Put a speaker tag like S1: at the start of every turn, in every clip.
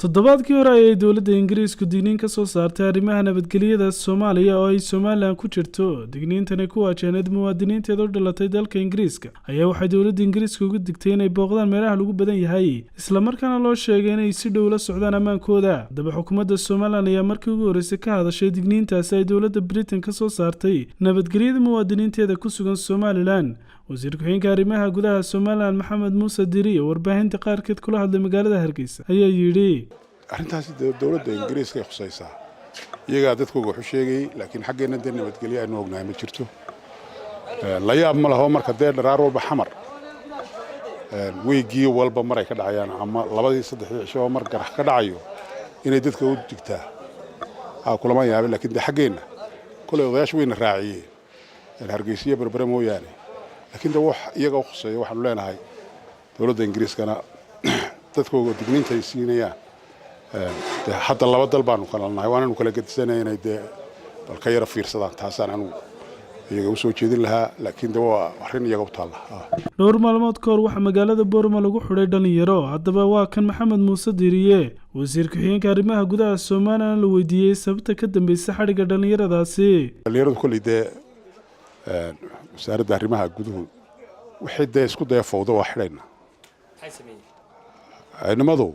S1: Toddobaadkii hore ayay dowladda Ingiriisku digniin ka soo saartay arrimaha nabadgelyada Soomaaliya oo ay Somalilan ku jirto. Digniintani ku waajahneed muwaadiniinteeda u dhalatay dalka Ingiriiska ayaa waxay dowladda Ingiriiska uga digtay inay booqdaan meelaha lagu badan yahay, islamarkaana loo sheegay inay si dhow la socdaan ammaankooda. Haddaba, xukuumadda Somalilan ayaa markii ugu horreysay ka hadashay digniintaasi ay dowladda Britain ka soo saartay nabadgelyada muwaadiniinteeda ku sugan Somalilan. Wasiir ku-xigeenka arrimaha gudaha Somalilan, Maxamed Muuse Diri, oo warbaahinta qaarkeed kula hadlay magaalada Hargeysa, ayaa yidhi:
S2: Arrintaasi dee dowladda Ingiriiska ay khusaysaa, iyagaa dadkooga wax u sheegayey, laakiin xaggeenna dee nabadgelyo aynu ognahay ma jirto. La yaab ma laho marka dee dharaar walba Xamar, weygii walba maray ka dhacayaan ama labadii saddexdii cisho mar qarax ka dhacayo, inay dadka u digtaa kulama yaabin. Laakiin dee xaggeenna kolay odayaashu wayna raaciyeen, Hargeysiyo Berbere mooyaane, laakiin de wax iyaga u khuseeya. Waxaanu leenahay dowladda Ingiriiskana dadkooga digniinta ay siinayaan, de hadda laba dal baanu kala nahay, waananu kala gedisanaya, inay dee bal ka yara fiirsadaan. Taasaan anugu iyaga u soo jeedin lahaa, laakiin de waa arrin iyaga u taalla.
S1: Dhowr maalmood ka hor waxaa magaalada Boorma lagu xidhay dhalinyaro. Haddaba, waa kan Maxamed Muuse Diiriye, wasiir ku-xigeenka arrimaha gudaha Somalilan, la weydiiyey sababta ka dambeysa xadhigga dhallinyaradaasi.
S2: Dhalinyaradu kolley dee wasaaradda arrimaha guduhu wixii dee isku daya fowdo waa xidhayna. Nimadu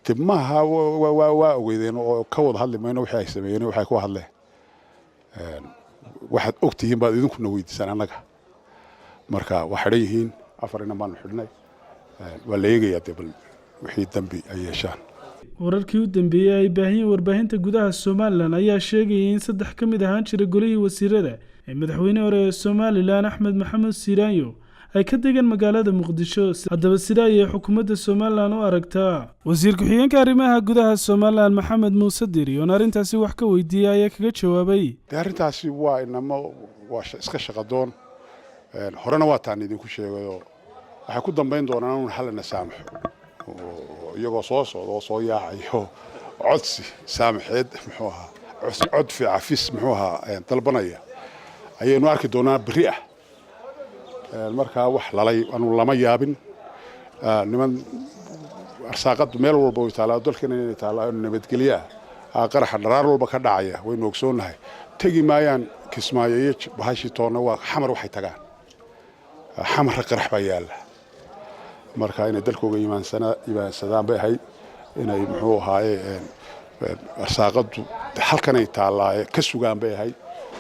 S2: de maaha, waa ogeydeen oo ka wada hadli mayno wixii ay sameeyeen, waxay ku hadleen. Waxaad og tihiin baad idinkuna weydiisaan annaga. Marka waa xidhan yihiin, afar inan baanu xidhnay, waa la eegayaa dee bal wixii dambi ay yeeshaan.
S1: Wararkii u dambeeyey ay baahiyeen warbaahinta gudaha Somalilan ayaa sheegayay in saddex ka mid ahaan jiray golihii wasiirada ee madaxweyne hore ee Somalilan, Axmed Maxamed Siiraanyo, ay ka degan magaalada Muqdisho. Haddaba, sida ayay xukuumadda Somalilan u aragtaa? Wasiir ku-xigeenka arrimaha gudaha Somalilan, Maxamed Muuse Diri, oon arrintaasi wax ka weydiiyey, ayaa kaga jawaabay:
S2: Dee arrintaasi waa inamo waa iska shaqadoon. Horena waa taan idinku sheegayoo waxay ku dambayn doonaan un halana saamaxo, oo iyagoo soo socda oo soo yaacayo codsi saamaxeed, muxuu ahaa, codfi cafis, muxuu ahaa, dalbanaya ayaynu arki doonaa berri ah. Markaa wax lalay anu lama yaabin. Niman arsaaqadu meel walba way taallaa, dalkana inay taallaa nabadgelyo ah. Qaraxa dharaar walba ka dhacaya waynu ogsoonnahay. Tegi maayaan Kismaayo iyo bahashii toonna, waa Xamar waxay tagaan. Xamarra qarax baa yaalla. Marka inay dalkooga imaansadaan bay ahayd, inay, muxuu ahaaye, arsaaqadu halkanay taallaaye ka sugaan bay ahayd.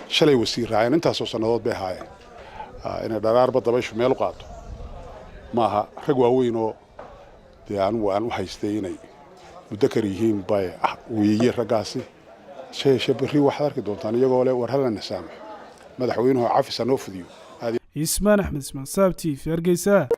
S2: Shalay wasiir raaceen, intaasoo sannadood bay ahaayeen. Inay dharaarba dabayshu meel u qaato maaha. Rag waaweyn oo dee anugu aan u haystay inay mudakar yihiin bay weeye raggaasi. Sheeshe berri waxaad arki doontaan iyagoo leh war halana saamaxo, madaxweynuhu cafisa noo fudiyo.
S1: Ismaan Axmed Ismaan, Saab TV, Hargeysa.